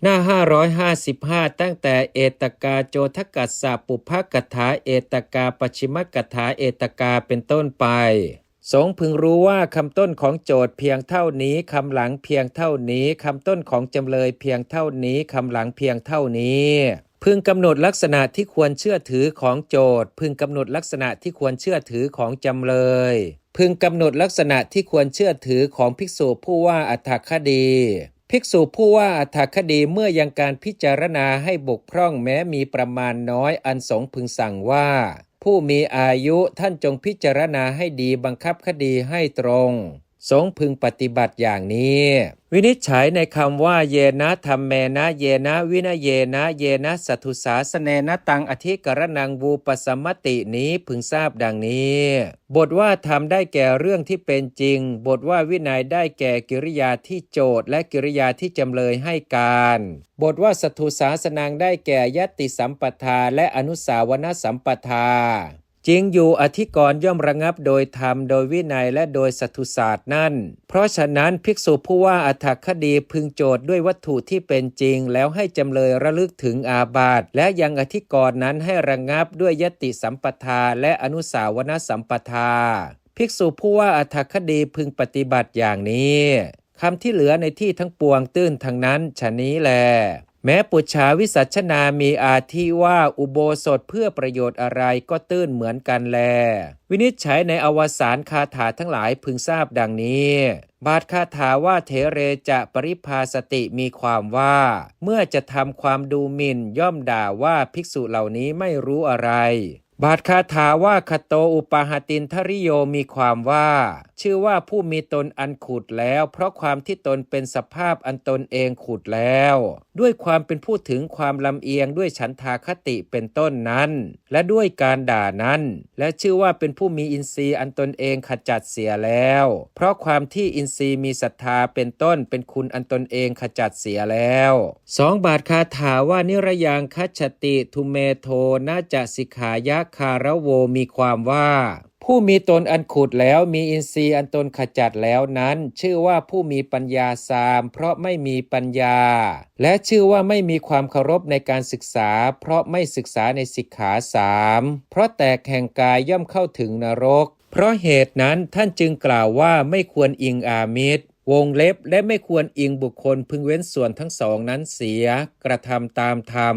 ໜ້າຫ້າຮ້ອຍຫ້າສິບຫ້າ ຕັ້ງແຕ່ເອຕະກາໂຈທະກັດສະ ປຸບພະກະຖາເອຕະກາ ປັດຊິມະກະຖາເອຕະກາ ເປັນຕົ້ນໄປ. ສົງເພິງຮູ້ວ່າຄຳຕົ້ນຂອງໂຈດພຽງເທົ່ານີ້, ຄຳຫຼັງພຽງເທົ່ານີ້, ຄຳຕົ້ນຂອງຈຳເລີຍພຽງເທົ່ານີ້, ຄຳຫຼັງພຽງເທົ່ານີ້. ເພິງກຳນົດລັກສະນະທີ່ຄວນເຊື່ອຖືຂອງໂຈດ, ເພິງກຳນົດລັກສະນະທີ່ຄວນເຊື່ອຖືຂອງຈຳເລີຍ, ເພິງກຳນົດລັກສະນະທີ່ຄວນເຊື່ອຖືຂອງພິກສຸຜູ້ວ່າອະຖະຄະດີ. ພິກສຸຜູ້ວ່າອະຖະຄະດີເມື່ອຍັງການພິຈາລະນາໃຫ້ບົກຜ່ອງແມ້ມີປະມານນ້ອຍ, ອັນສົງເພິງສັ່ງວ່າ ຜູ້ມີອາຍຸ, ທ່ານຈົ່ງພິຈາລະນາໃຫ້ດີ, ບັງຄັບຄະດີໃຫ້ຕົງ. ສົງເພິງປະຕິບັດຢ່າງນີ້. ວິນິດໄຈໃນຄຳວ່າ ເຢນະທຳເມນະ ເຢນະວິນະເຍນະ ເຢນະສັດຖຸສາສະເນນະ ຕັງອະທິກະລະນັງ ວູປະສະມະຕິ ນີ້ເພິງຊາບດັ່ງນີ້. ບົດວ່າທຳໄດ້ແກ່ເລື່ອງທີ່ເປັນຈິງ, ບົດວ່າວິໄນໄດ້ແກ່ກິລິຍາທີ່ໂຈດ ແລະ ກິລິຍາທີ່ຈຳເລີຍໃຫ້ການ. ບົດວ່າສັດຖຸສາສະນັງໄດ້ແກ່ຍະຕິສຳປະທາ ແລະ ອະນຸສາວະນະສຳປະທາ. ຈິງຢູ່, ອະທິກອນຍ່ອມລະງັບໂດຍທຳ, ໂດຍວິໄນ ແລະ ໂດຍສັດຖຸສາດນັ້ນ. ເພາະສະນັ້ນ, ພິກສຸຜູ້ວ່າອະຖະຄະດີເພິງໂຈດດ້ວຍວັດຖຸທີ່ເປັນຈິງ, ແລ້ວໃຫ້ຈຳເລີຍລະລຶກເຖິງອາບັດ, ແລະ ຍັງອະທິກອນນັ້ນໃຫ້ລະງັບດ້ວຍຍະຕິສຳປະທາ ແລະ ອະນຸສາວະນະສຳປະທາ. ພິກສຸຜູ້ວ່າອະຖະຄະດີເພິງປະຕິບັດຢ່າງນີ້. ຄຳທີ່ເຫຼືອໃນທີ່ທັງປວງຕື່ນທັງນັ້ນ ຊະນີ້ແລ. ແມ້ປຸດຊາວິສັດຊະນາມີອາທິວ່າ ອຸໂບສົດເພື່ອປະໂຫຍດອະໄລກໍຕື່ນເໝືອນກັນແລ. ວິນິດໄຈໃນອະວະສານຄາຖາທັງຫຼາຍເພິງຊາບດັ່ງນີ້. ບາດຄາຖາວ່າ ເຖເຣຈະປະລິພາສະຕິ ມີຄວາມວ່າ ເມື່ອຈະທຳຄວາມດູໝິ່ນ ຍ່ອມດ່າວ່າ ພິກສຸເຫຼົ່ານີ້ໄມ່ຮູ້ອະໄລ. ບາດຄາຖາວ່າ ຄະໂຕອຸປາຫະຕິນທະລິໂຍ ມີຄວາມວ່າ ຊື່ວ່າຜູ້ມີຕົນອັນຂຸດແລ້ວ ເພາະຄວາມທີ່ຕົນເປັນສະພາບອັນຕົນເອງຂຸດແລ້ວ ດ້ວຍຄວາມເປັນຜູ້ເຖິງຄວາມລຳອຽງດ້ວຍສັນທາຄະຕິເປັນຕົ້ນນັ້ນ ແລະ ດ້ວຍການດ່ານັ້ນ ແລະ ຊື່ວ່າເປັນຜູ້ມີອິນຊີອັນຕົນເອງຂະຈັດເສຍແລ້ວ ເພາະຄວາມທີ່ອິນຊີມີສັດທາເປັນຕົ້ນເປັນຄຸນອັນຕົນເອງຂະຈັດເສຍແລ້ວ. ສອງ ບາດຄາຖາວ່າ ນິຣະຍັງຄັດສະຕິທຸເມໂທນະຈະສິກຂາຍະຄາລະໂວ ມີຄວາມວ່າ ຜູ້ມີຕົນອັນຂຸດແລ້ວ ມີອິນຊີອັນຕົນຂະຈັດແລ້ວນັ້ນ ຊື່ວ່າຜູ້ມີປັນຍາຊາມ ເພາະໄມ່ມີປັນຍາ ແລະ ຊື່ວ່າໄມ່ມີຄວາມເຄົາລົບໃນການສຶກສາ ເພາະໄມ່ສຶກສາໃນສິກຂາສາມ ເພາະແຕກແຫ່ງກາຍຍ່ອມເຂົ້າເຖິງນະລົກ. ເພາະເຫດນັ້ນທ່ານຈຶ່ງກ່າວວ່າໄມ່ຄວນອີງອາມິດ ວົງເລັບ ແລະ ໄມ່ຄວນອີງບຸກຄົນເພິງເວັ້ນສ່ວນທັງສອງນັ້ນເສຍ ກະທຳຕາມທຳ.